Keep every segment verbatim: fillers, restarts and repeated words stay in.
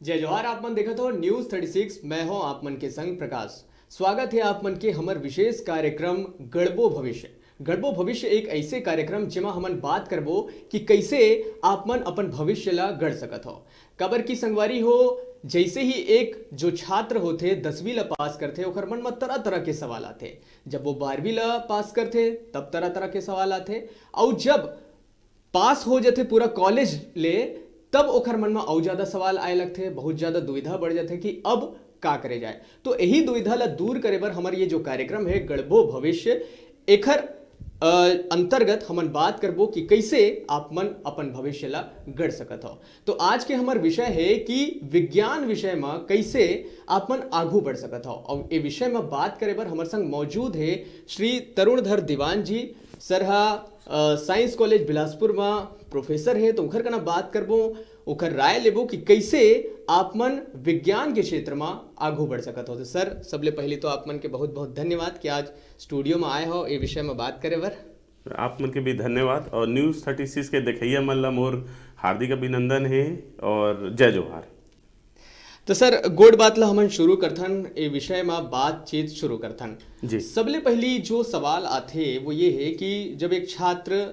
जय जोहार, आप मन देखत हो News thirty six, मैं हूं आप मन के संग प्रकाश। स्वागत है आप मन के हमर विशेष कार्यक्रम गढ़बो भविष्य। गढ़बो भविष्य एक ऐसे कार्यक्रम, जेमा हमन बात करबो कि कैसे आप मन अपन भविष्य ला गढ़ सकत हो। काबर कि संगवारी हो, जैसे ही एक जो छात्र होथे, दसवीं ला पास करथे, ओकर मन म तरह तरह के सवाल आथे। जब वो बारहवीं ला पास करथे, तब तरह तरह के सवाल आथे। अउ जब पास हो जथे पूरा कॉलेज ले, तब ओकर मन म अउ ज्यादा सवाल आए लगथे, बहुत ज्यादा दुविधा बढ़ जथे कि अब का करे जाए। तो यही दुविधा ला दूर करे बर हमर ये जो कार्यक्रम है गढ़बो भविष्य, एखर अ, अंतर्गत हमन बात करबो कि कैसे आप मन अपन भविष्य ला गढ़ सकत हो। तो आज के हमर विषय है कि विज्ञान विषय म कैसे आप मन आगू बढ़ सकत हो। और ये विषय म बात करे बर हमर संग मौजूद है श्री तरुणधर दीवान जी। सर हा साइंस कॉलेज बिलासपुर म प्रोफेसर है, तो उखर कना बात करबो, उखर राय लेबो कि कैसे आप मन विज्ञान के क्षेत्र म आगू बढ़ सकत हो। तो सर, सबले पहले तो आप मन के बहुत बहुत धन्यवाद कि आज स्टूडियो म आए हो ये विषय म बात करे बर। आप मन के भी धन्यवाद और न्यूज़ थर्टी सिक्स के देखइया मन ला मोर हार्दिक अभिनंदन है और जय जोहार। तो सर, गोठ बात ला हमन शुरू करथन, ए विषय म बातचीत शुरू करथन। जी। सबले पहली जो सवाल आथे वो ये है कि जब एक छात्र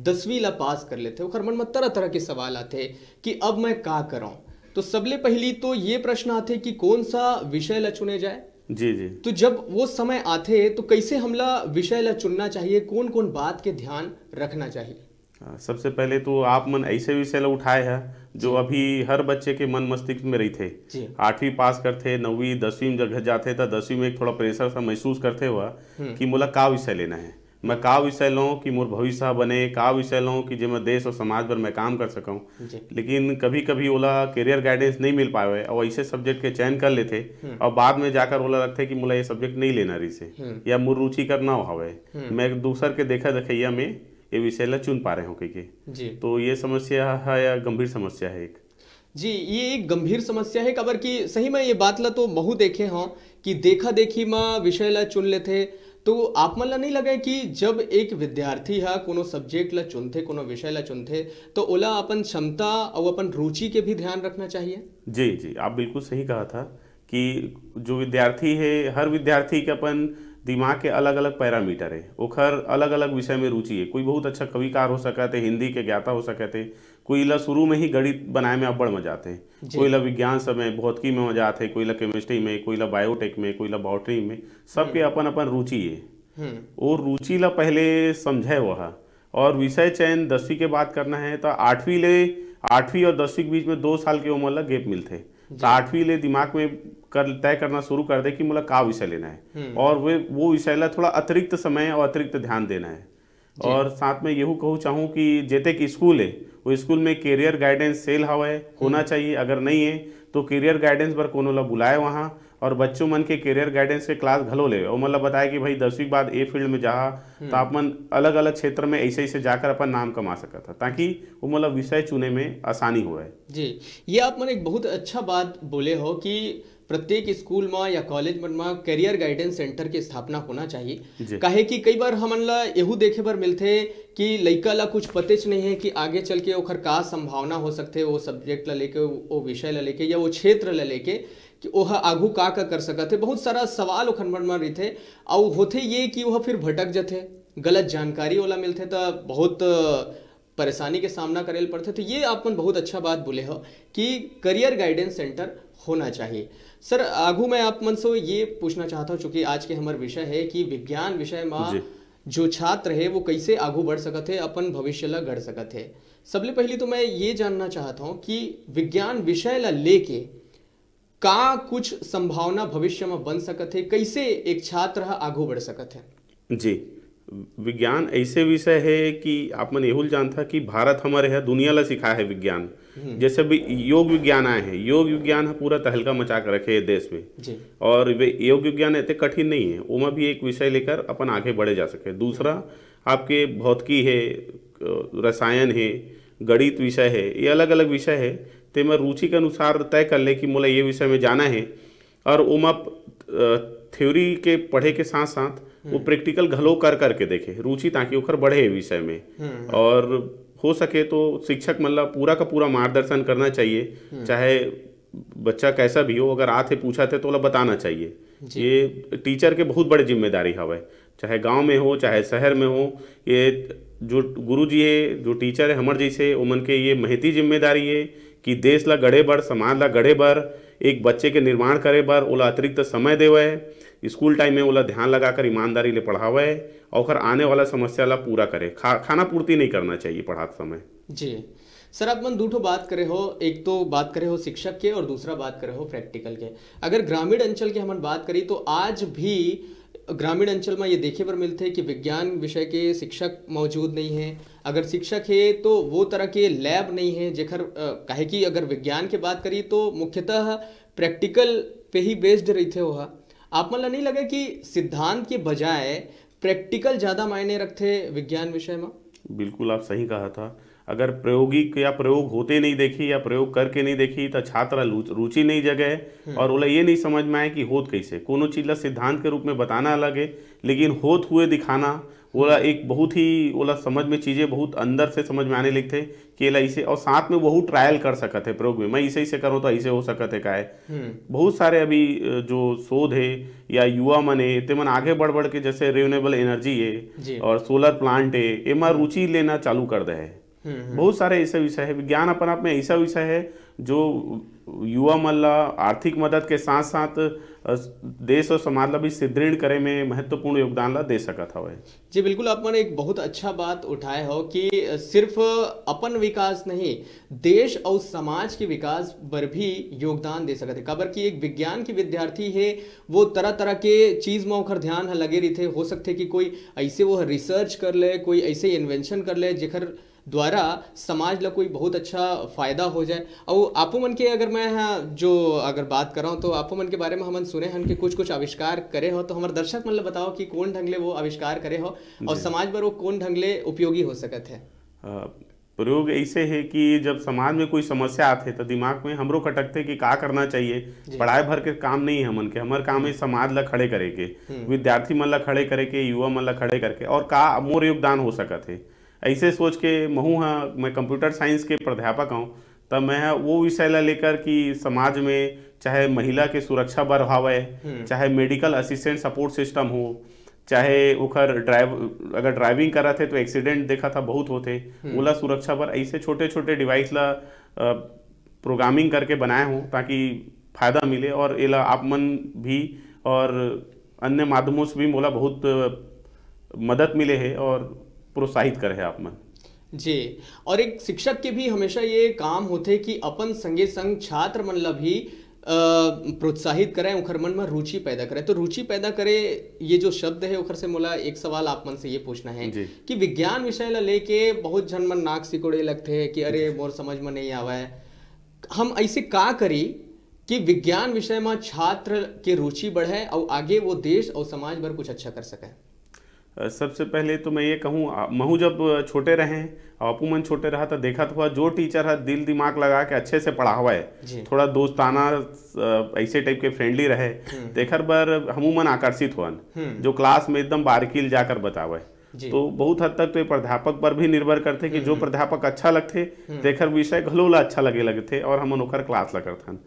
दसवीं ला पास कर लेथे, ओकर मन म तरह तरह के सवाल आथे कि अब मैं का करौं। तो सबले पहली तो ये प्रश्न आथे कि कौन सा विषय ला चुने जाए। जी जी। तो जब वो समय आथे तो कैसे हमला विषय ला चुनना चाहिए, कौन कौन बात के ध्यान रखना चाहिए? हाँ, सबसे पहले तो आप मन ऐसे विषय ला उठाए है जो अभी हर बच्चे के मन मस्तिष्क में रहिथे। जी। आठवीं पास करथे, नौवीं दसवीं में जगह जाथे, त दसवीं में एक थोड़ा प्रेशर सा महसूस करथे हुआ कि मोला का विषय लेना है, मैं का विषय लौं कि मोर भविष्य ह बने, का विषय लौं कि जेमा देश और समाज बर मैं काम कर सकौं। जी। लेकिन कभी कभी ओला करियर गाइडेंस नहीं मिल पावे और ऐसे सब्जेक्ट के चयन कर लेथे और बाद में जाकर ओला लगथे कि मोला ये सब्जेक्ट नहीं लेना रहिसे या मोर रुचि करना हवे, मैं एक दूसर के देखा देखैया में ये विषय ला चुन पा रहे हो कहिके। जी। तो ये समस्या है या गंभीर समस्या है एक। जी, ये एक गंभीर समस्या है, काबर कि सही में ये बात ला तो महू देखे हों कि देखा देखी म विषय ला चुन लेथे। तो आप मन ला नहीं लगे कि जब एक विद्यार्थी हा कोनो सब्जेक्ट ला चुनथे, कोनो विषय ला चुनथे, तो ओला अपन क्षमता अउ अपन रुचि के भी ध्यान रखना चाहिए? जी जी, आप बिल्कुल सही कहा था कि जो विद्यार्थी है, हर विद्यार्थी के अपन दिमाग के अलग अलग पैरामीटर है, ओखर अलग अलग विषय में रुचि है। कोई बहुत अच्छा कविकार हो सकत है, हिंदी के ज्ञाता हो सकत है, कोई ला शुरू में ही गणित बनाए में अब्बड़ मजा आते हैं, कोई ला विज्ञान समय भौतिकी में मजा आते, कोई ला केमिस्ट्री में, कोई ला बायोटेक में, कोई ला बॉटनी में। सबके अपन अपन रुचि है। वो रुचि ला पहले समझे हुआ है। और विषय चयन दसवीं के बात करना है तो आठवीं ले, आठवीं और दसवीं के बीच में दो साल के उम्र ला गैप मिलथे। तो आठवीं ले दिमाग में कर तय करना शुरू कर दे कि मोला का विषय लेना है और वे वो विषय ला थोड़ा अतिरिक्त समय और अतिरिक्त ध्यान देना है। और साथ में यहू कहू चाहूँ कि जेतेक स्कूल है, वो स्कूल में करियर गाइडेंस सेल हवय, होना चाहिए। अगर नहीं है तो करियर गाइडेंस बर कोनो ला बुलाए वहाँ, और बच्चों मन के करियर गाइडेंस के क्लास घलो लेवे, ओमन ला बताए कि भाई दसवीं के बाद ए फील्ड में जाहा, तो आप मन अलग अलग क्षेत्र में ऐसे ऐसे जाकर अपन नाम कमा सकत ह, ताकि ओमन ला विषय चुने में आसानी होवे। जी, ये आप मन एक बहुत अच्छा बात बोले हो कि प्रत्येक स्कूल म या कॉलेज मन म करियर गाइडेंस सेंटर के स्थापना होना चाहिए। जी। काहे कि कई बार हमन ला एहू देखे बर मिलथे कि लइका ला कुछ पतेच नहीं है कि आगे चल के ओखर का संभावना हो सकथे, वो सब्जेक्ट ला लेके, वो विषय ला लेके या वो क्षेत्र ला लेके कि ओह आगू का का कर सकत हे। बहुत सारा सवाल ओखर मन म रहिथे, अउ होथे ये कि ओह फिर भटक जथे, गलत जानकारी ओला मिलथे, त बहुत परेशानी के सामना करे ल पड़थे। तो ये आप मन बहुत अच्छा बात बोले हो कि करियर गाइडेंस सेंटर होना चाहिए। सर, आगू मैं आप मन से ये पूछना चाहता हूँ, चूंकि आज के हमर विषय है कि विज्ञान विषय में जी। जो छात्र है वो कैसे आगू बढ़ सकत है, अपन भविष्य ला गढ़ सकत है। सबले पहली तो मैं ये जानना चाहता हूँ कि विज्ञान विषय ला लेके का कुछ संभावना भविष्य में बन सकत है, कैसे एक छात्र ह आगू बढ़ सकत है? जी, विज्ञान ऐसे विषय है कि आप मन एहू ल जानथा कि भारत हमारे है दुनिया ला सिखाए है विज्ञान। जैसे भी योग विज्ञान आए हैं, योग विज्ञान है पूरा तहलका मचा के रखे है देश में। जी। और वे योग विज्ञान इतने कठिन नहीं है, ओमा भी एक विषय लेकर अपन आगे बढ़े जा सके। दूसरा आपके भौतिकी है, अ, रसायन है, गणित विषय है, ये अलग अलग विषय है। तेमा रुचि के अनुसार तय कर ले कि मोला ये विषय में जाना है, और ओमा थ्योरी के पढ़े के साथ साथ वो प्रैक्टिकल घलो कर करके देखे रुचि, ताकि ओकर बढ़े ए विषय में। और हो सके तो शिक्षक मन ला पूरा का पूरा मार्गदर्शन करना चाहिए, चाहे बच्चा कैसा भी हो, अगर आथे पूछत हे तो ओला बताना चाहिए। जी। ये टीचर के बहुत बड़े जिम्मेदारी हवय, चाहे गांव में हो चाहे शहर में हो। ये जो गुरु जी हे, जो टीचर हे, हमर जैसे ओमन के ये महती जिम्मेदारी हे कि देश ला गढ़े बर, समाज ला गढ़े बर, एक बच्चे के निर्माण करे बर ओला अतिरिक्त समय देवय, स्कूल टाइम में ओला ध्यान लगाकर ईमानदारी ले पढ़ावय और ओकर आने वाला समस्या ला पूरा करे। खा खाना पूर्ति नहीं करना चाहिए पढ़ाते समय। जी सर, आप मन दू ठो बात करे हो, एक तो बात करे हो शिक्षक के और दूसरा बात करे हो प्रैक्टिकल के। अगर ग्रामीण अंचल के हमन बात करी तो आज भी ग्रामीण अंचल में ये देखे बर मिलथे कि विज्ञान विषय के शिक्षक मौजूद नहीं है। अगर शिक्षक है तो वो तरह के लैब नहीं है जेकर अ, काहे कि अगर विज्ञान के बात करी तो मुख्यतः प्रैक्टिकल पे ही बेस्ड रहिथे। ओहा आप मन ला नहीं लगे कि सिद्धांत के बजाय प्रैक्टिकल ज़्यादा मायने रखथे विज्ञान विषय में? बिल्कुल, आप सही कहा था। अगर प्रायोगिक या प्रयोग होते नहीं देखी या प्रयोग करके नहीं देखी, तो छात्र ला लुच- रुचि नहीं जगे और ओला ये नहीं समझ में आए कि होत कैसे। कोनो चीज ला सिद्धांत के रूप में बताना अलग है, लेकिन होत हुए दिखाना, ओला एक बहुत ही, ओला समझ में चीजें बहुत अंदर से समझ में आने लगथे कि एला इसे, और साथ में वहू ट्रायल कर सकत है प्रयोग में, मैं इसे इसे करूँ तो ऐसे हो सकत है काय। हम्म। बहुत सारे अभी अ, जो शोध है या युवा मन है, ते मन आगे बढ़ बढ़ के जैसे रिन्यूएबल एनर्जी जी। है और सोलर प्लांट है, एमा रुचि लेना चालू कर दे है। हम्म, हम्म। बहुत सारे ऐसे विषय है। विज्ञान अपन आप में ऐसा विषय है जो युवा मन ला आर्थिक मदद के साथ साथ अ, देश और समाज ला भी सुदृढ़ करे में महत्वपूर्ण योगदान ला दे सकत हवय। जी बिल्कुल, आप मन एक बहुत अच्छा बात उठाए हो कि सिर्फ अपन विकास नहीं, देश और समाज के विकास बर भी योगदान दे सकत है। काबर कि एक विज्ञान के विद्यार्थी है, वो तरह तरह के चीज में ओकर ध्यान ह लगे रहिथे। हो सकथे कि कोई ऐसे वो रिसर्च कर ले, कोई ऐसे इन्वेंशन कर ले जेकर द्वारा समाज ला कोई बहुत अच्छा फायदा हो जाए। और आपो मन के अगर मैं ह-, जो अगर बात करौं तो आपो मन के बारे में हमन सुने हन कि कुछ कुछ आविष्कार करे हो, तो हमर दर्शक मन ला बताओ कि कौन ढंग ले वो आविष्कार करे हो और जी। समाज बर वो कौन ढंग ले उपयोगी हो सकत है। अ, प्रयोग ऐसे है कि जब समाज में कोई समस्या आथे तो दिमाग में हमरो खटकथे कि का करना चाहिए। जी। पढ़ाई भर के काम नहीं है हमन के, हमर काम है समाज ला खड़े करे के, हम्म। विद्यार्थी मन ला खड़े करे के, युवा मन ला खड़े करके, और का मोर योगदान हो सकत है। ऐसे सोच के महू हा, मैं कंप्यूटर साइंस के प्राध्यापक हूँ, तब मैं हा वो विषय ला लेकर कि समाज में चाहे महिला के सुरक्षा बर हवय, हम्म। चाहे मेडिकल असिस्टेंट सपोर्ट सिस्टम हो, चाहे ओकर ड्राइव अगर ड्राइविंग करत है तो एक्सीडेंट देखा था बहुत होते, हम्म। ओला सुरक्षा बर ऐसे छोटे छोटे डिवाइस ला प्रोग्रामिंग करके बनाए हो ताकि फायदा मिले और एला आप मन भी और अन्य माध्यमों से भी मोला बहुत अ, मदद मिले है और प्रोत्साहित करे है आप मन। जी, और एक शिक्षक के भी हमेशा ये काम होथे कि अपन संगे संग छात्र मन ला भी अ, प्रोत्साहित करें, ओखर मन में रुचि पैदा करें। तो रुचि पैदा करे, ये जो शब्द है, ओखर से मोला एक सवाल आप मन से ये पूछना है जी। कि विज्ञान विषय ला लेके बहुत झन मन नाक सिकोड़े लगथे कि अरे मोर समझ में नहीं आवे। हम ऐसे का करी कि विज्ञान विषय में छात्र के रुचि बढ़े और आगे वो देश और समाज बर कुछ अच्छा कर सके? अ, सबसे पहले तो मैं ये कहूँ, आ, महू जब छोटे रहें और अपू मन छोटे रहा तो देखत हुआ जो टीचर है दिल दिमाग लगा के अच्छे से पढ़ावा है, जी। थोड़ा दोस्ताना अ, ऐसे टाइप के फ्रेंडली रहे, हम्म। तेखर बर हमू मन आकर्षित होन। हम्म। जो क्लास में एकदम बारीकी ले जाकर बतावे, जी। तो बहुत हद तक तो ये प्राध्यापक पर भी निर्भर करथे कि जो हम्म। प्राध्यापक अच्छा लगथे, हम्म। तेखर विषय घलो ला अच्छा लगे लगथे और हमन ओकर क्लास ला करथन।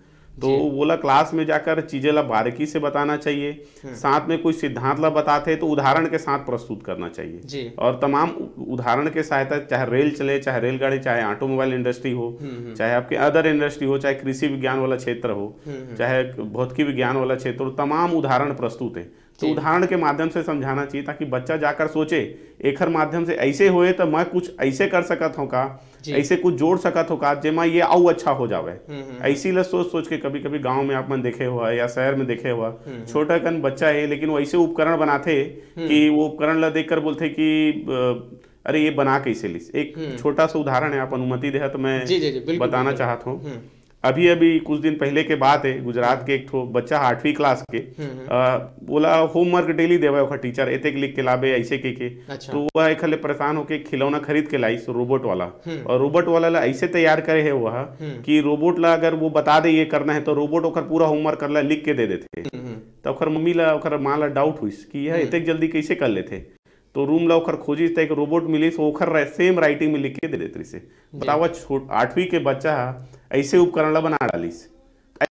तो जी। वोला क्लास में जाकर चीजें ला बारीकी से बताना चाहिए, हम्म। साथ में कुछ सिद्धांत ला बताथे तो उदाहरण के साथ प्रस्तुत करना चाहिए। जी। और तमाम उ-, उदाहरण के सहायता, चाहे रेल चले, चाहे रेलगाड़ी, चाहे ऑटोमोबाइल इंडस्ट्री हो, हम्म, हम्म। चाहे आपके अदर इंडस्ट्री हो, चाहे कृषि विज्ञान वाला क्षेत्र हो, हम्म, हम्म। चाहे भौतिकी विज्ञान वाला क्षेत्र हो, तमाम उदाहरण प्रस्तुत है। तो जी। उदाहरण के माध्यम से समझाना चाहिए ताकि बच्चा जाकर सोचे, एखर माध्यम से ऐसे होए तो मैं कुछ ऐसे कर सकत हूँ का, जी। ऐसे कुछ जोड़ सकत हो का, जेमा ये अउ अच्छा हो जावे। हम्म, हम्म। ऐसी ला सोच सोच के कभी कभी गांव में आप मन देखे हुआ या शहर में देखे हुआ, हम्म। छोटा कन बच्चा है लेकिन वो ऐसे उपकरण बनाथे हम्म। कि वो उपकरण ला देखकर बोलथे कि अ, अरे ये बना कैसे लिस। एक हम्म। छोटा सा उदाहरण है, आप अनुमति देहा तो मैं जी, जी, जी, बिल्कुल, बताना बिल्कुल। चाहत हूँ। हम्म। अभी अभी कुछ दिन पहले के बात है, गुजरात के एक ठो बच्चा आठवीं क्लास के, हम्म, हम्म। अ, बोला होमवर्क डेली देवे ओकर टीचर, एतेक लिख के लाबे ऐसे के के। अच्छा। तो वह एक हले परेशान होके एक खिलौना खरीद के लाइस रोबोट वाला। हम्म। और रोबोट वाला ला ऐसे तैयार करे है वह हम्म। कि रोबोट ला अगर वो बता दे ये करना है तो रोबोट ओकर पूरा होमवर्क करला लिख के दे देथे। हम्म, हम्म। तो ओकर मम्मी ला, ओकर माँ ला डाउट हुईस कि यह हम्म। एतेक जल्दी कैसे कर लेथे। तो रूम ला ओकर खोजिस तो एक रोबोट मिलिस, वो ओकर सेम राइटिंग में लिख के दे देत रहिस। बतावा, छोट आठवीं के बच्चा हा ऐसे उपकरण ला बना डालिस।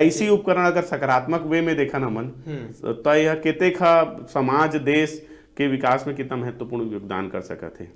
ऐसी उपकरण अगर सकारात्मक वे में देखन हमन, हम्म। त यह केतेक ह समाज, देश के विकास में कितना महत्वपूर्ण योगदान कर सकत हे।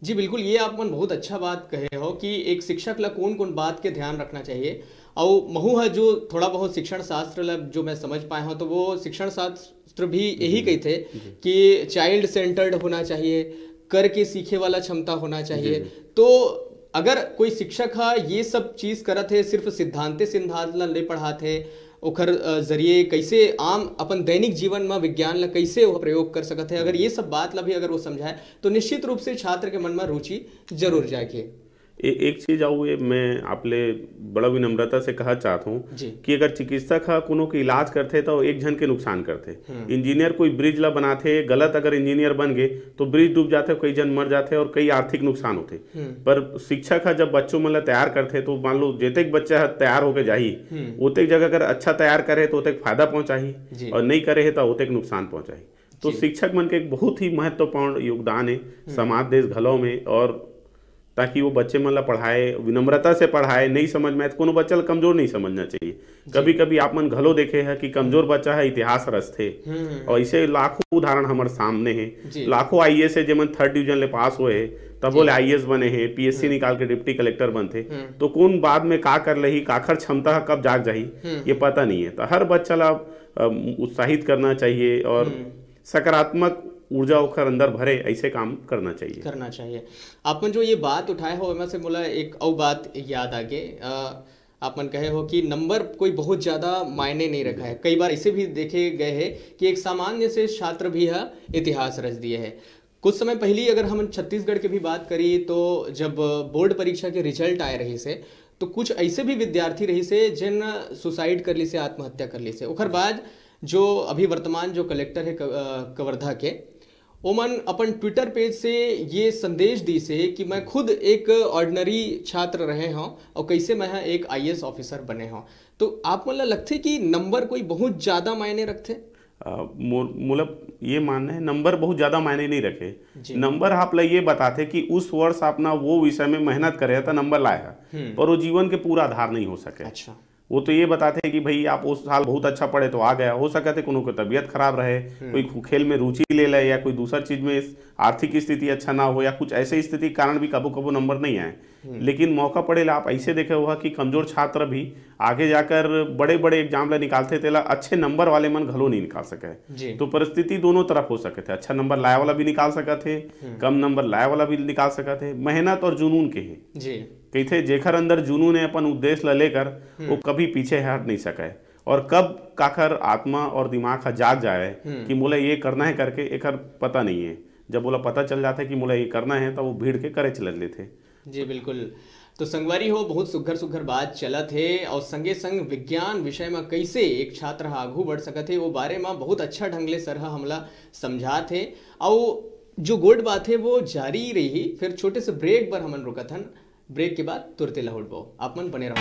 जी बिल्कुल, ये आप मन बहुत अच्छा बात कहे हो कि एक शिक्षक ला कौन कौन बात के ध्यान रखना चाहिए। और महू है जो थोड़ा बहुत शिक्षण शास्त्र ला जो मैं समझ पाए हूँ, तो वो शिक्षण शास्त्र भी यही जी। कहते जी। कि चाइल्ड सेंटर्ड होना चाहिए, करके सीखे वाला क्षमता होना चाहिए। जी, जी। तो अगर कोई शिक्षक हा ये सब चीज करत है, सिर्फ सिद्धांते सिद्धांत ला ले पढ़ात है, ओखर अ, जरिए कैसे आम अपन दैनिक जीवन में विज्ञान ला कैसे वो प्रयोग कर सकत है, अगर ये सब बात ला भी अगर वो समझाए, तो निश्चित रूप से छात्र के मन में रुचि जरूर जागे। ए-, एक चीज आऊ, ये मैं आप ले बड़ा विनम्रता से कहा चाहत हूँ जी। कि अगर चिकित्सक हा कोनो के इलाज करथे, तो एक झन के नुकसान करथे। हम्म। इंजीनियर कोई ब्रिज ला बनाथे, गलत अगर इंजीनियर बन गे, तो ब्रिज डूब जाथे, कई झन मर जाथे और कई आर्थिक नुकसान होथे। हम्म। पर शिक्षक हा जब बच्चों मन ला तैयार करथे, तो मान लो जेतेक बच्चा हा तैयार होके जाही, हम्म। ओतेक जगह अगर अच्छा तैयार करे, तो ओतेक फायदा पहुंचाही, जी। और नहीं करे है, तो ओतेक नुकसान पहुंचाही। तो जी। शिक्षक मन के एक बहुत ही महत्वपूर्ण योगदान है हम्म। समाज, देश घलो में, और ताकि वो बच्चे मन ला पढ़ाए, विनम्रता से पढ़ाए, नहीं समझ में आए तो कोनो बच्चा ला कमजोर नहीं समझना चाहिए। जी। कभी-कभी आप मन घलो देखे है कि कमजोर बच्चा है, इतिहास रचथे। हम्म, हम्म, हम्म। और ऐसे लाखों उदाहरण हमर सामने है। जी। लाखों आईएएस है, जेमन थर्ड डिवीजन ले पास हुए है, तब जी। बोले आईएएस बने हैं, पीएससी हम्म। निकाल के डिप्टी कलेक्टर बनथे। हम्म। तो कौन बाद में का कर लेही, काखर क्षमता है, कब जाग जाही, हम्म। ये पता नहीं है। तो हर बच्चा ला, अम, उत्साहित करना चाहिए और हम्म। सकारात्मक ऊर्जा ओखर अंदर भरे, ऐसे काम करना चाहिए। करना चाहिए। आप मन जो ये बात उठाए हो, एमा से मोला एक अउ बात याद आ गे। अ, आप मन कहे हो कि नंबर कोई बहुत ज्यादा मायने नहीं रखा है। कई बार ऐसे भी देखे गए हैं कि एक सामान्य से छात्र भी है, इतिहास रच दिए है। कुछ समय पहली अगर हम छत्तीसगढ़ के भी बात करी, तो जब बोर्ड परीक्षा के रिजल्ट आए रही से, तो कुछ ऐसे भी विद्यार्थी रही से, जिन सुसाइड कर ली से, आत्महत्या कर ली से। ओकर बाद जो अभी वर्तमान जो कलेक्टर है क-, अ, कवर्धा के, ओमन अपन ट्विटर पेज से ये संदेश दी से कि मैं खुद एक ऑर्डिनरी छात्र रहे हूँ और कैसे मैं एक आईएएस ऑफिसर बने हूँ। तो आप मन ला लगथे कि नंबर कोई बहुत ज्यादा मायने रखथे? अ, मोर, मोला ये मानना है, नंबर बहुत ज्यादा मायने नहीं रखे। जी। नंबर आप ला ये बताथे कि उस वर्ष आपने वो विषय में मेहनत करे, तो नंबर लाए है, हम्म। पर वो जीवन के पूरा आधार नहीं हो सके। अच्छा। वो तो ये बताथे कि भाई, आप उस साल बहुत अच्छा पढ़े तो आ गया, हो सकत है कोनो को तबीयत खराब रहे, हम्म। कोई खु-, खेल में रुचि ले ले या कोई दूसर चीज में इस आर्थिक स्थिति अच्छा ना हो या कुछ ऐसे स्थिति के कारण भी कबो-कबो नंबर नहीं आए। हम्म। लेकिन मौका पड़े ला आप ऐसे देखे हुआ कि कमजोर छात्र भी आगे जाकर बड़े-बड़े एग्जाम ला निकालथे, तेला अच्छे नंबर वाले मन घलो नहीं निकाल सके। जी। तो परिस्थिति दोनों तरफ हो सकत है, अच्छा नंबर लाए वाला भी निकाल सकत है, हम्म। कम नंबर लाए वाला भी निकाल सकत है, मेहनत और जुनून के है। जी। कहिथे, जेखर अंदर जुनून है अपन उद्देश्य ला लेकर, हम्म। वो कभी पीछे हट नहीं सके। और कब काखर आत्मा और दिमाग हा जाग जाए हम्म। कि मोला ये करना है करके, एकर पता नहीं है। जब मोला पता चल जाता है कि मोला ये करना है, तो वो भीड़ के करे चल लेथे। जी, बिल्कुल। तो संगवारी हो, बहुत सुघर सुघर बात चलत हे और संगे संग विज्ञान विषय में कैसे एक छात्र हा आगू बढ़ सकत हे, वो बारे में बहुत अच्छा ढंग ले सर हा हमला समझात हे। और जो गोठ बात हे, वो जारी रही। फिर छोटे से ब्रेक पर हमन रुकत हन। ब्रेक के बाद तुरते लहुटबो। आप मन बने रहो।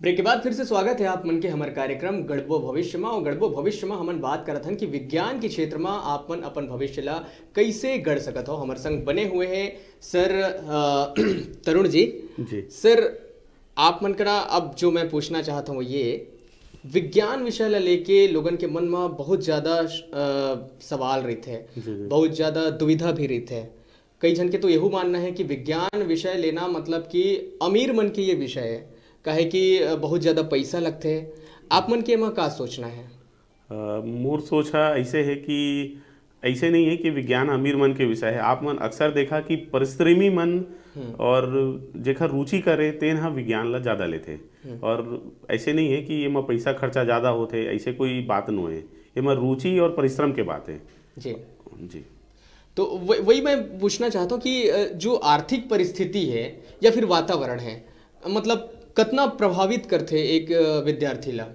ब्रेक के बाद फिर से स्वागत है आप मन के हमर कार्यक्रम गढ़बो भविष्य मा। और गढ़बो भविष्य मा हमन बात करत हन कि विज्ञान के क्षेत्र मा आप मन अपन भविष्य ला कैसे गढ़ सकत हो। हमर संग बने हुए हैं सर, अ, तरुण जी। जी। सर, आप मन करा अब जो मैं पूछना चाहत हूँ ये, विज्ञान विषय ला लेके लोगन के मन मा बहुत ज्यादा, अ, सवाल रहिथे, जी, जी। बहुत ज्यादा दुविधा भी रहिथे। कई झन के तो यहू मानना है कि विज्ञान विषय लेना मतलब कि अमीर मन के ये विषय है, काहे कि, अ, बहुत ज्यादा पैसा लगथे। आप मन के एमा का सोचना है? अ, मोर सोच ह ऐसे है कि ऐसे नहीं है कि विज्ञान अमीर मन के विषय है। आप मन अक्सर देखा कि परिश्रमी मन हम्म। और जेखर रुचि करे, तेन ह विज्ञान ला ज्यादा लेथे। हम्म। और ऐसे नहीं है कि एमा पैसा खर्चा ज्यादा होथे, ऐसे कोई बात नो है। एमा रुचि और परिश्रम के बात है। जी। जी। तो वह- वही मैं पूछना चाहता हूँ कि अ, जो आर्थिक परिस्थिति है या फिर वातावरण है, मतलब, कितना प्रभावित करथे एक अ, विद्यार्थी ला?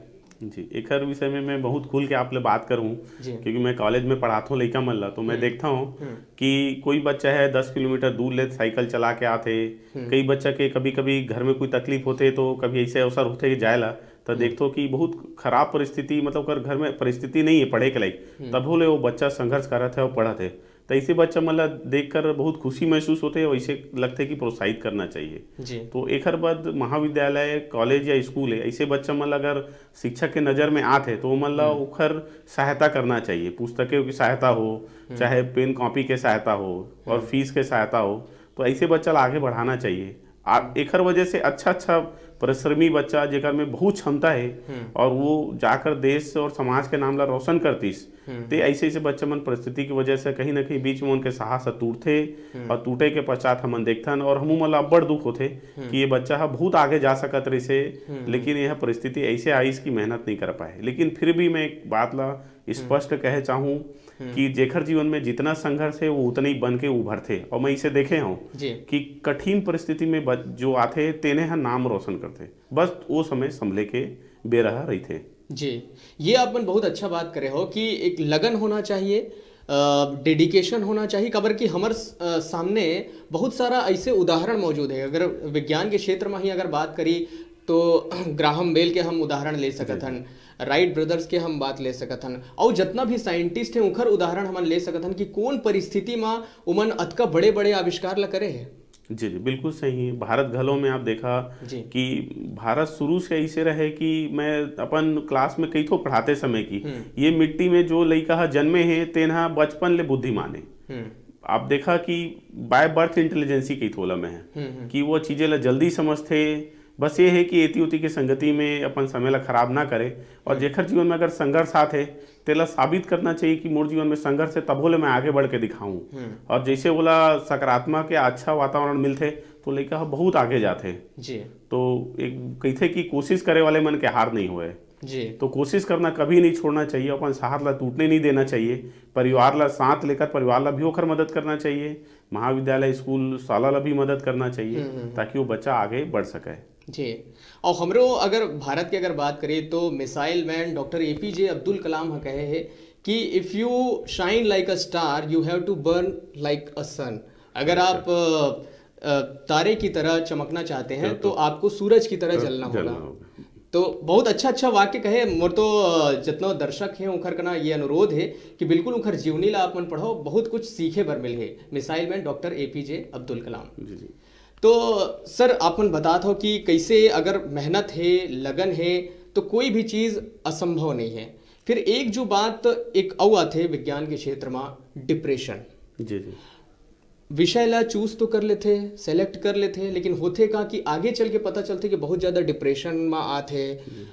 जी, एखर विषय में मैं बहुत खुल के आप ले बात करूँ, जी। क्योंकि मैं कॉलेज में पढ़ाथों लइका मन ला, तो मैं हम्म। देखता हूँ हम्म। कि कोई बच्चा है दस किलोमीटर दूर ले साइकिल चला के आथे, हम्म। कई बच्चा के कभी कभी घर में कोई तकलीफ होथे तो कभी ऐसे अवसर होथे जाए ला, तो हम्म। देखथो कि बहुत खराब परिस्थिति, मतलब ओकर घर में परिस्थिति नहीं है पढ़े के लायक, हम्म। तभो ले वो बच्चा संघर्ष करत है और पढ़त है। तो ऐसे बच्चा मन ला देख कर बहुत खुशी महसूस होथे और ऐसे लगथे कि प्रोत्साहित करना चाहिए। जी। तो एखर बाद महाविद्यालय, कॉलेज या स्कूल है, ऐसे बच्चा मन ला अगर शिक्षक के नज़र में आत है तो ओमन ला हम्म। ओखर सहायता करना चाहिए, पुस्तकों की सहायता हो, हम्म। चाहे पेन कॉपी के सहायता हो और हम्म। फीस के सहायता हो, तो ऐसे बच्चा ला आगे बढ़ाना चाहिए। आ, एखर वजह से अच्छा अच्छा परिश्रमी बच्चा जेकर में बहुत क्षमता है हम्म। और वो जाकर देश और समाज के नाम ला रोशन करतीस, हम्म। ते ऐसे ऐसे बच्चा मन परिस्थिति की वजह से कहीं ना कहीं बीच में उनके साहस ह टूटथे हम्म। और टूटे के पश्चात हमन देखथन और हमू मन ला अब्बड़ दुख होथे हम्म। कि ये बच्चा ह बहुत आगे जा सकत रहिसे, हम्म। लेकिन यह परिस्थिति ऐसे आइस कि मेहनत नहीं कर पाए। लेकिन फिर भी मैं एक बात ला स्पष्ट कहे चाहूँ हम्म। कि जेखर जीवन में जितना संघर्ष है वो उतना ही बन के उभरथे। और मैं इसे देखे हूँ जी। कि कठिन परिस्थिति में ब- जो आथे तेने ह नाम रोशन करथे, बस वो समय संभले के बेरा ह रहिथे। जी, ये आप मन बहुत अच्छा बात करे हो कि एक लगन होना चाहिए, डेडिकेशन होना चाहिए, काबर कि हमर स- अ, सामने बहुत सारा ऐसे उदाहरण मौजूद है। अगर विज्ञान के क्षेत्र में ही अगर बात करी तो ग्राहम बेल के हम उदाहरण ले सकत हन, राइट ब्रदर्स के हम बात ले सकत हन, और जितना भी साइंटिस्ट हैं उनकर उदाहरण हमन ले सकत हन कि कौन परिस्थिति में उमन अतका बड़े बड़े आविष्कार ला करे हैं। जी जी, बिल्कुल सही है। भारत घलो में आप देखा जी। कि भारत शुरू से ऐसे रहे कि मैं अपन क्लास में कही थो पढ़ाते समय की हम्म। ये मिट्टी में जो लइका ह जन्मे है तेन ह बचपन ले बुद्धिमान है। हम्म। आप देखा कि बाय बर्थ इंटेलिजेंसी कही थोला में है हम्म, हम्म। कि वो चीज़ें ला जल्दी समझथे। बस ये है कि एती उती के संगति में अपन समय ला खराब ना करे और जेखर जीवन में अगर संघर्ष आत है तेला साबित करना चाहिए कि मोर जीवन में संघर्ष है, तभो ले मैं आगे बढ़ के दिखाऊं। हम्म। और जैसे ओला सकारात्मक या अच्छा वातावरण मिलथे तो लइका ह बहुत आगे जाथे। जी। तो एक कहिथे कि कोशिश करे वाले मन के हार नहीं होए। जी। तो कोशिश करना कभी नहीं छोड़ना चाहिए, अपन साथ ला टूटने नहीं देना चाहिए, परिवार ला साथ लेकर परिवार ला भी ओखर मदद करना चाहिए, महाविद्यालय, स्कूल, शाला ला भी मदद करना चाहिए, हम्म, हम्म। ताकि वो बच्चा आगे बढ़ सके। जी। और हमरो अगर भारत के अगर बात करें तो missile man doctor APJ Abdul Kalam ह कहे है कि if you shine like a star, you have to burn like a sun। अगर आप अ, अ, तारे की तरह चमकना चाहते हैं तो आपको सूरज की तरह जलना जलना होगा। होगा। तो बहुत अच्छा अच्छा वाक्य कहे। मोर तो अ, जितना दर्शक हैं उनकर कना ये अनुरोध है कि बिल्कुल उनकर जीवनी ला आप मन पढ़ो, बहुत कुछ सीखे बर मिल है missile man doctor APJ Abdul Kalam. जी जी। तो सर, आप मन बतात हो कि कैसे अगर मेहनत है, लगन है, तो कोई भी चीज़ असंभव नहीं है। फिर एक जो बात एक अउ आथे विज्ञान के क्षेत्र में, डिप्रेशन। जी जी। विषय ला चूज तो कर लेथे, सेलेक्ट कर लेथे, लेकिन होथे का कि आगे चल के पता चलथे कि बहुत ज़्यादा डिप्रेशन में आथे,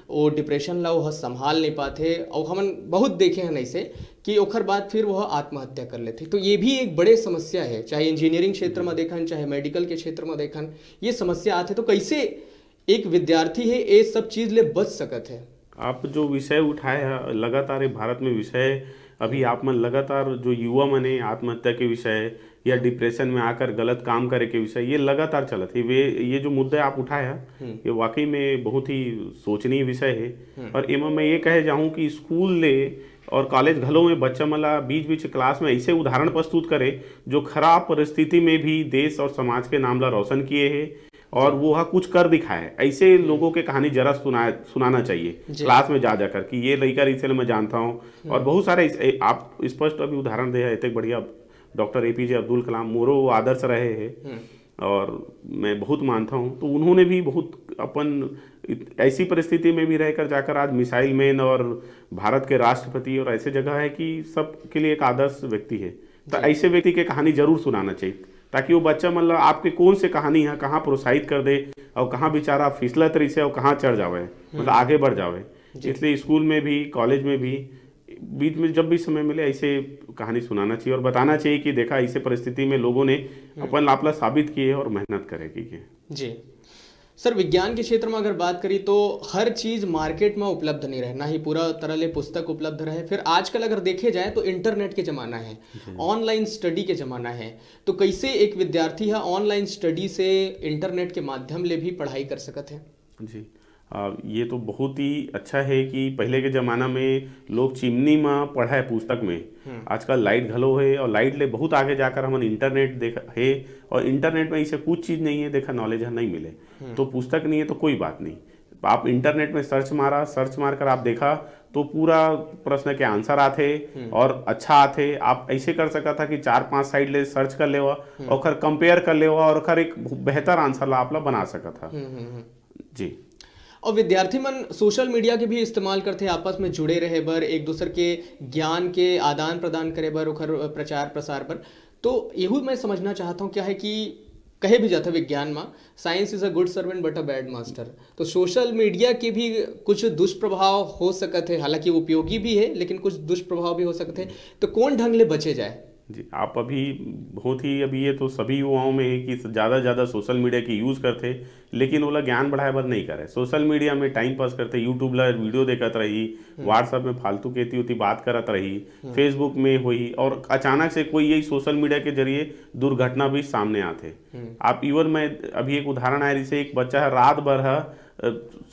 वो डिप्रेशन ला वो संभाल नहीं पाथे। और हमन बहुत देखे हैं ऐसे कि ओखर बाद फिर वह आत्महत्या कर लेथे। तो ये भी एक बड़े समस्या है, चाहे इंजीनियरिंग क्षेत्र में देखन, चाहे मेडिकल के क्षेत्र में देखन, ये समस्या आथे। तो कैसे एक विद्यार्थी है ये सब चीज़ ले बच सकत है? आप जो विषय उठाए हैं, लगातार ये भारत में विषय, अभी आप मन लगातार जो युवा मन है आत्महत्या के विषय या डिप्रेशन में आकर गलत काम करे के विषय, ये लगातार चलत है। वे, ये जो मुद्दा आप उठाए हैं, हम्म। ये वाकई में बहुत ही सोचनीय विषय है। हम्म। और एमा मैं ये कहे जाऊँ कि स्कूल ले और कॉलेज घलो में बच्चा मन ला बीच बीच क्लास में ऐसे उदाहरण प्रस्तुत करे जो खराब परिस्थिति में भी देश और समाज के नाम ला रोशन किए है और वो हा कुछ कर दिखाए, ऐसे लोगों के कहानी जरा सुनाए, सुनाना चाहिए जी। क्लास में जा जाकर कि ये लइका रिसे मैं जानता हूँ। और बहुत सारे इस, ए, आप स्पष्ट अभी उदाहरण दे हैं, इतने बढ़िया डॉक्टर एपीजे अब्दुल कलाम मोरो वो आदर्श रहे हैं हम्म। और मैं बहुत मानता हूँ। तो उन्होंने भी बहुत अपन इत- ऐसी परिस्थिति में भी रहकर जाकर आज मिसाइल मैन और भारत के राष्ट्रपति और ऐसे जगह है कि सबके लिए एक आदर्श व्यक्ति है। तो ऐसे व्यक्ति के कहानी जरूर सुनाना चाहिए ताकि वो बच्चा मन ला आपके कौन से कहानी है, कहाँ प्रोत्साहित कर दे और कहाँ बेचारा फिसलत रहिसे और कहाँ चढ़ जावे, मतलब आगे बढ़ जावे। जी। इसलिए स्कूल में भी, कॉलेज में भी, बीच में जब भी समय मिले ऐसे कहानी सुनाना चाहिए और बताना चाहिए कि देखा ऐसे परिस्थिति में लोगों ने अपन लापला साबित किए और मेहनत करे की। जी। सर, विज्ञान के क्षेत्र में अगर बात करी तो हर चीज मार्केट में उपलब्ध नहीं रहे, ना ही पूरा तरह ले पुस्तक उपलब्ध रहे। फिर आजकल अगर देखे जाए तो इंटरनेट के जमाना है, ऑनलाइन स्टडी के जमाना है। तो कैसे एक विद्यार्थी है ऑनलाइन स्टडी से, इंटरनेट के माध्यम ले भी पढ़ाई कर सकत है? जी, आ, ये तो बहुत ही अच्छा है कि पहले के ज़माना में लोग चिमनी में पढ़ा है पुस्तक में। आजकल लाइट घलो है और लाइट ले बहुत आगे जाकर हमन इंटरनेट देख है, और इंटरनेट में ऐसे कुछ चीज़ नहीं है, देखा, नॉलेज है, नहीं मिले। तो पुस्तक नहीं है तो कोई बात नहीं, आप इंटरनेट में सर्च मारा, सर्च मार कर आप देखा तो पूरा प्रश्न के आंसर आथे और अच्छा आथे। आप ऐसे कर सकत था कि चार पांच साइड ले सर्च कर लेवा, ओकर कंपेयर कर लेवा और ओकर एक बेहतर आंसर ला आप ला बना सकत था। जी। और विद्यार्थी मन सोशल मीडिया के भी इस्तेमाल करथे, आपस में जुड़े रहे बर, एक दूसर के ज्ञान के आदान प्रदान करे बर, ओकर प्रचार प्रसार बर। तो यहू मैं समझना चाहता हूँ, क्या है कि कहे भी जाता विज्ञान में, science is a good servant but a bad master। तो सोशल मीडिया के भी कुछ दुष्प्रभाव हो सकत है, हालांकि उपयोगी भी है लेकिन कुछ दुष्प्रभाव भी हो सकत है। तो कौन ढंग ले बचे जाए? जी, आप अभी बहुत ही, अभी ये तो सभी युवाओं में है कि ज़्यादा से ज़्यादा सोशल मीडिया की यूज़ करते, लेकिन ओला ज्ञान बढ़ाए बर नहीं करे। सोशल मीडिया में टाइम पास करते, यूट्यूब ला वीडियो देखत रही, व्हाट्सएप में फालतू के एती ओती बात करत रही, फेसबुक में होही, और अचानक से कोई यही सोशल मीडिया के जरिए दुर्घटना भी सामने आथे। आप इवन, मैं अभी एक उदाहरण आए, जैसे एक बच्चा है, रात भर है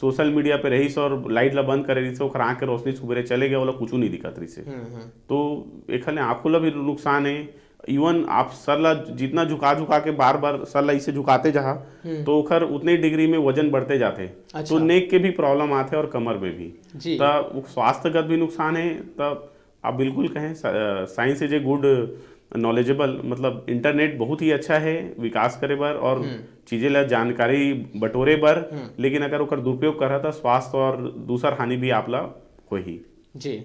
सोशल मीडिया पे रहिस और लाइट ला बंद करे रहिस, ओकर आँख के रोशनी सुबेरे चले गया, ओला कुछ नहीं दिखत रहिस। तो एखर ले आँखों ला भी नुकसान है। इवन आप सर ला जितना झुका झुका के, बार बार सर ला इसे झुकाते जहा, तो ओखर उतने डिग्री में वजन बढ़ते जाते। अच्छा। तो नेक के भी प्रॉब्लम आथे और कमर में भी। जी। तो वो स्वास्थ्यगत भी नुकसान है। तो आप बिल्कुल कहें, science is a good knowledgeable, मतलब इंटरनेट बहुत ही अच्छा है विकास करे बर और चीज़ें ला जानकारी बटोरे बर, लेकिन अगर ओकर दुरुपयोग करत तो स्वास्थ्य और दूसर हानि भी आप ला होही। जी।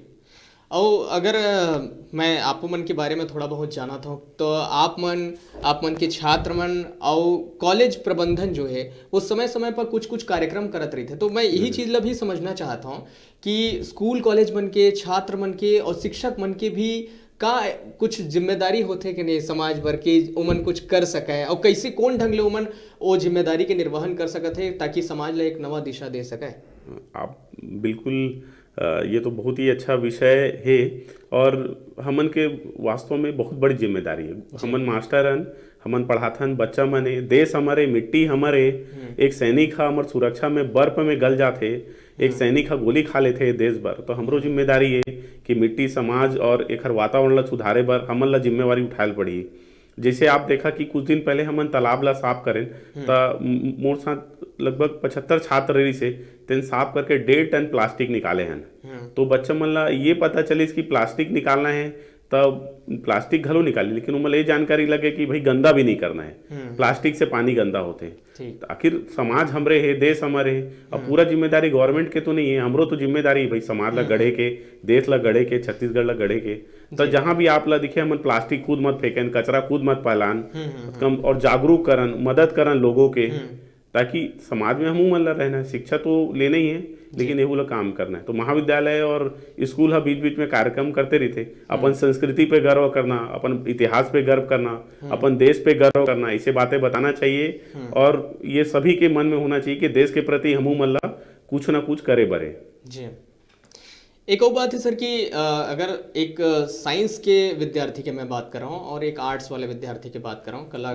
और अगर अ, मैं आपो मन के बारे में थोड़ा बहुत जाना था, तो आप मन, आप मन के छात्र मन और कॉलेज प्रबंधन जो है, वो समय समय पर कुछ कुछ कार्यक्रम करत रही थे। तो मैं यही चीज़ ला भी समझना चाहता हूँ कि स्कूल कॉलेज मन के छात्र मन के और शिक्षक मन के भी का कुछ जिम्मेदारी होथे कि नहीं समाज बर के, ओमन कुछ कर सके और कैसे, कौन ढंग ले ओमन ओ जिम्मेदारी के निर्वहन कर सकत है, ताकि समाज ला एक नवा दिशा दे सके? आप बिल्कुल, अ, ये तो बहुत ही अच्छा विषय है और हमन के वास्तव में बहुत बड़ी जिम्मेदारी है। हमन मास्टर हन, हमन पढ़ाथन, बच्चा मन हे, देश हमर हे, मिट्टी हमर हे। एक सैनिक ह हमर सुरक्षा में बर्फ में गल जाथे, एक सैनिक ह गोली खा लेथे देश बर, तो हमरो जिम्मेदारी हे कि मिट्टी, समाज और एखर वातावरण ला सुधारे बर हमन ला जिम्मेवारी उठाए ल पड़ही। जैसे आप देखा कि कुछ दिन पहले हमन तालाब ला साफ करेन, त म-, मोर साथ लगभग पचहत्तर छात्र रहिस हे, तेन साफ करके डेढ़ टन प्लास्टिक निकाले हन। तो बच्चा मन ला ये पता चलिस कि प्लास्टिक निकालना है, त प्लास्टिक घलो निकाले, लेकिन ओमन ला ये जानकारी लगे कि भाई, गंदा भी नहीं करना है, प्लास्टिक से पानी गंदा होथे। ठीक। आखिर समाज हमरे हे, देश हमर हे, अब पूरा जिम्मेदारी गवर्नमेंट के तो नहीं है, हमरो तो जिम्मेदारी है भाई, समाज ला गढ़े के, देश ला गढ़े के, छत्तीसगढ़ ला गढ़े के। तो जहाँ भी आप ला दिखे, हमन प्लास्टिक खुद मत फेंकन, कचरा खुद मत फैलान, कम और जागरूक करन, मदद करन लोगों के, ताकि समाज में हमू मन ला रहना है। शिक्षा तो लेना ही है, लेकिन एहू ला काम करना है। तो महाविद्यालय और स्कूल ह बीच बीच में कार्यक्रम करते रहिथे, अपन संस्कृति पे गर्व करना, अपन इतिहास पे गर्व करना, अपन देश पे गर्व करना, ऐसे बातें बताना चाहिए। और ये सभी के मन में होना चाहिए कि देश के प्रति हमू मन ला कुछ ना कुछ करे बरे। जी। एक और बात है सर कि अ, अगर एक साइंस के विद्यार्थी के मैं बात कर रहा हूँ और एक आर्ट्स वाले विद्यार्थी की बात कर रहा हूँ, कला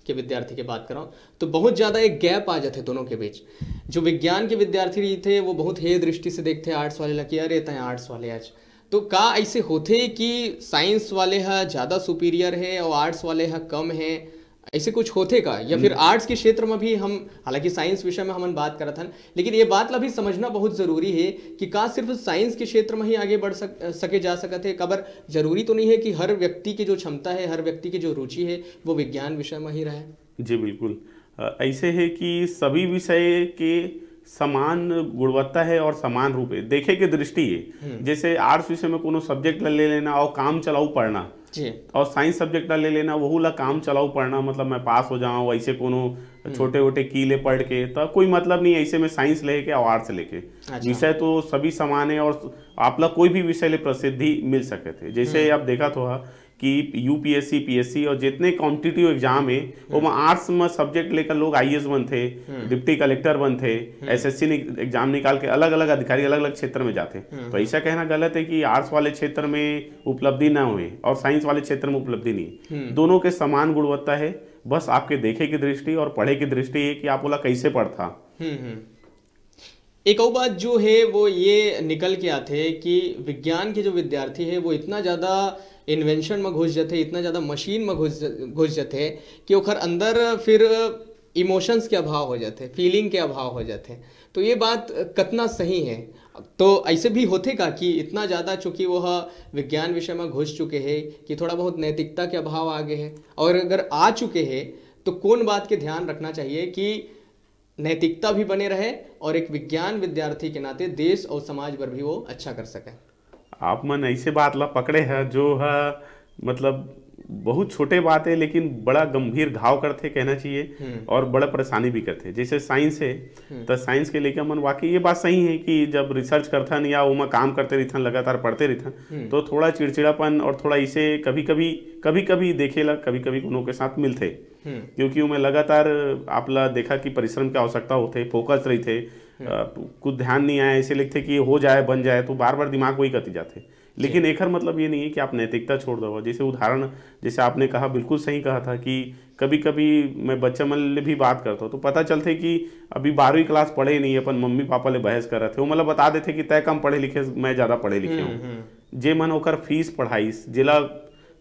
के विद्यार्थी की बात कर रहा हूँ, तो बहुत ज़्यादा एक गैप आ जाते दोनों के बीच। जो विज्ञान के विद्यार्थी रहिथे, वो बहुत हेय दृष्टि से देखथे आर्ट्स वाले ला कि अरे, तैं आर्ट्स वाले आज। तो का ऐसे होथे कि साइंस वाले ह ज़्यादा सुपीरियर है और आर्ट्स वाले ह कम है, ऐसे कुछ होथे का? या फिर आर्ट्स के क्षेत्र में भी हम, हालांकि साइंस विषय में हमन बात करत हन, लेकिन ये बात ला भी समझना बहुत जरूरी है कि का सिर्फ साइंस के क्षेत्र में ही आगे बढ़ सक-, सके जा सकत है? काबर जरूरी तो नहीं है कि हर व्यक्ति की जो क्षमता है, हर व्यक्ति की जो रुचि है, वो विज्ञान विषय में ही रहे। जी बिल्कुल। अ, ऐसे है कि सभी विषय के समान गुणवत्ता है और समान रूप है, देखे के दृष्टि है। जैसे आर्ट्स विषय में कोनो सब्जेक्ट ला ले लेना और काम चलाऊ पढ़ना, जी। और साइंस सब्जेक्ट ला ले लेना, वहू ला काम चलाऊ पढ़ना, मतलब मैं पास हो जाऊँ, ऐसे कोनो छोटे वोटे की ले पढ़ के, तो कोई मतलब नहीं ऐसे में साइंस लेके और आर्ट्स लेके। अच्छा। विषय तो सभी समान है और आप ला कोई भी विषय ले प्रसिद्धि मिल सकत है। जैसे आप देखत हो कि यूपीएससी, पीएससी और जितने कॉम्पिटिटिव एग्जाम है, ओमा आर्ट्स में सब्जेक्ट लेकर लोग आईएएस बनथे, डिप्टी कलेक्टर बनथे, एसएससी एग्जाम निकाल के अलग अलग अधिकारी अलग अलग क्षेत्र में जाथे। तो ऐसा कहना गलत है कि आर्ट्स वाले क्षेत्र में उपलब्धि ना हुए और साइंस वाले क्षेत्र में उपलब्धि नहीं। दोनों के समान गुणवत्ता है, बस आपके देखे की दृष्टि और पढ़े की दृष्टि है कि आप ओला कैसे पढ़ता। हम्म हम्म। एक और बात जो है वो ये निकल के आथे कि विज्ञान के जो विद्यार्थी है वो इतना ज़्यादा इन्वेंशन में घुस जाते, इतना ज़्यादा मशीन में घुस घुस जाते कि ओखर अंदर फिर इमोशंस के अभाव हो जाते, फीलिंग के अभाव हो जाते। तो ये बात कतना सही है? तो ऐसे भी होथे का कि इतना ज़्यादा चूँकि वह विज्ञान विषय में घुस चुके हैं कि थोड़ा बहुत नैतिकता के अभाव आ गए हैं, और अगर आ चुके हैं तो कौन बात के ध्यान रखना चाहिए कि नैतिकता भी बने रहे और एक विज्ञान विद्यार्थी के नाते देश और समाज बर भी वो अच्छा कर सके? आप मन ऐसे बात ला पकड़े ह जो ह मतलब बहुत छोटे बात है, लेकिन बड़ा गंभीर घाव करथे कहना चाहिए, और बड़ा परेशानी भी करथे। जैसे साइंस है, तो साइंस के लेकर मन वाकई ये बात सही है कि जब रिसर्च करथन या ओमा काम करते रहिथन, लगातार पढ़ते रहिथन, तो थोड़ा चिड़चिड़ापन और थोड़ा इसे कभी कभी कभी कभी देखेला, कभी कभी कोनो के साथ मिलथे, क्योंकि ओमे लगातार आप ला देखा कि परिश्रम के आवश्यकता होथे, फोकस रहिथे, अ, कुछ ध्यान नहीं आया, ऐसे लिखथे कि हो जाए, बन जाए, तो बार बार दिमाग वही कति जाथे। लेकिन एखर मतलब ये नहीं है कि आप नैतिकता छोड़ दो। जैसे उदाहरण, जैसे आपने कहा, बिल्कुल सही कहा था कि कभी कभी मैं बच्चा मन ले भी बात करता हूँ तो पता चलथे कि अभी बारहवीं क्लास पढ़े नहीं, अपन मम्मी पापा ले बहस करत हे, वो मतलब बता देथे कि तय कम पढ़े लिखे, मैं ज़्यादा पढ़े लिखे हूँ। जे मन ओकर फीस पढ़ाइस, जेला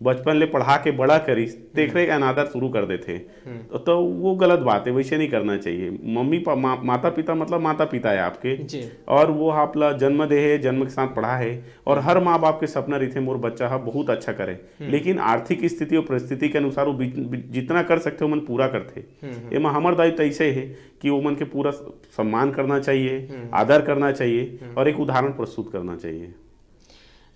बचपन ले पढ़ा के बड़ा करिस, तेखरे के अनादर शुरू कर देथे। तो, तो वो गलत बात है, वैसे नहीं करना चाहिए। मम्मी पा, मा, माता पिता मतलब माता पिता है आपके, जी। और वो आपला जन्म दे है, जन्म के साथ पढ़ा है, और हर माँ बाप के सपना रहिथे मोर बच्चा हा बहुत अच्छा करे। लेकिन आर्थिक स्थिति और परिस्थिति के अनुसार वो बि- बि- जितना कर सकथे ओमन पूरा करथे। एमा हमर दायित्व ऐसे है कि ओमन के पूरा स- सम्मान करना चाहिए, आदर करना चाहिए और एक उदाहरण प्रस्तुत करना चाहिए।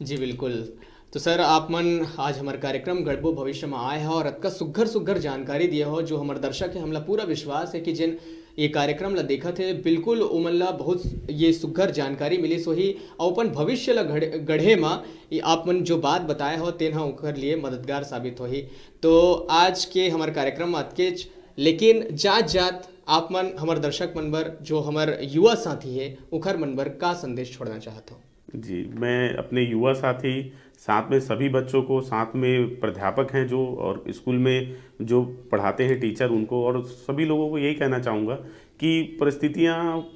जी बिल्कुल। तो सर, आप मन आज हमर कार्यक्रम गढ़बो भविष्य में आए हो और अतका सुग्घर सुग्घर जानकारी दिए हो, जो हमर दर्शक है, हमला पूरा विश्वास है कि जिन ये कार्यक्रम ला देखत है, बिल्कुल ओमन ला बहुत ये सुग्घर जानकारी मिलिस होही और अपन भविष्य ला घड़- गढ़े मा ये आप मन जो बात बताए हो, तेन ह ओकर लिए मददगार साबित होही। तो आज के हमर कार्यक्रम में अतकेच, लेकिन जात जात आप मन हमर दर्शक मन बर, जो हमर युवा साथी है, उखर मन बर का संदेश छोड़ना चाहत हो? जी, मैं अपने युवा साथी, साथ में सभी बच्चों को, साथ में प्राध्यापक हैं जो, और स्कूल में जो पढ़ाते हैं टीचर, उनको और सभी लोगों को यही कहना चाहूँगा कि परिस्थितियाँ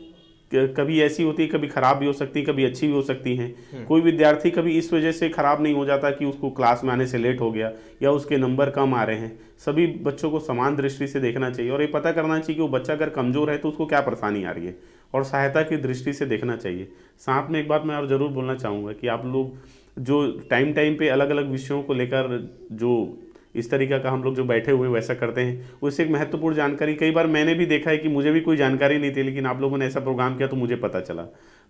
क- कभी ऐसी होती है, कभी ख़राब भी हो सकती है, कभी अच्छी भी हो सकती हैं। कोई विद्यार्थी कभी इस वजह से ख़राब नहीं हो जाता कि उसको क्लास में आने से लेट हो गया या उसके नंबर कम आ रहे हैं। सभी बच्चों को समान दृष्टि से देखना चाहिए और ये पता करना चाहिए कि वो बच्चा अगर कमज़ोर है तो उसको क्या परेशानी आ रही है, और सहायता की दृष्टि से देखना चाहिए। साथ में एक बात मैं और ज़रूर बोलना चाहूँगा कि आप लोग जो टाइम टाइम पे अलग अलग विषयों को लेकर जो इस तरीका का हम लोग जो बैठे हुए हैं वैसा करते हैं, उससे एक महत्वपूर्ण जानकारी, कई बार मैंने भी देखा है कि मुझे भी कोई जानकारी नहीं थी, लेकिन आप लोगों ने ऐसा प्रोग्राम किया तो मुझे पता चला।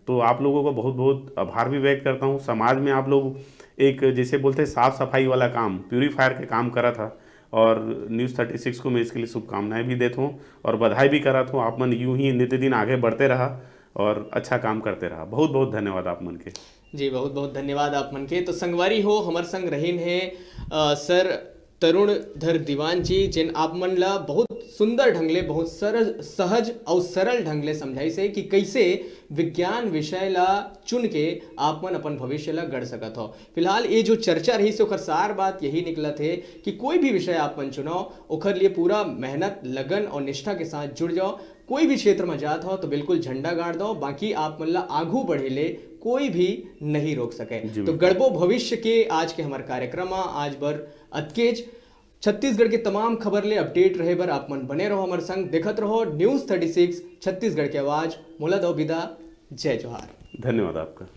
तो आप लोगों का बहुत बहुत आभार भी व्यक्त करता हूँ। समाज में आप लोग एक, जैसे बोलते हैं, साफ सफाई वाला काम, प्यूरीफायर के काम करा था, और न्यूज़ थर्टी सिक्स को मैं इसके लिए शुभकामनाएं भी देता हूँ और बधाई भी कराता हूँ। आप मन यूं ही नित्य दिन आगे बढ़ते रहा और अच्छा काम करते रहा। बहुत बहुत धन्यवाद आप मन के। जी, बहुत बहुत धन्यवाद आप मन के। तो संगवारी हो, हमर संग रहिन है अ, सर तरुण धर दीवान जी, जिन आप मन ला बहुत सुंदर ढंग ले, बहुत सरल, सहज और सरल ढंग ले समझाइस हे कि कैसे विज्ञान विषय ला चुन के आप मन अपन भविष्य ला गढ़ सकत हो। फिलहाल ये जो चर्चा रहिस हे, ओकर सार बात यही निकलत हे कि कोई भी विषय आप मन चुनो, ओकर लिए पूरा मेहनत, लगन और निष्ठा के साथ जुड़ जाओ। कोई भी क्षेत्र में जात हो तो बिल्कुल झंडा गाड़ दो, बाकी आप मन ला आगू बढ़े ले कोई भी नहीं रोक सके। जी, तो गढ़बो भविष्य के आज के हमर कार्यक्रम में आज बर अतकेच। छत्तीसगढ़ के तमाम खबर ले अपडेट रहे बर आप मन बने रहो हमर संग, देखत रहो न्यूज़ थर्टी सिक्स छत्तीसगढ़ के आवाज। मोला दो विदा, जय जोहार। धन्यवाद आपका।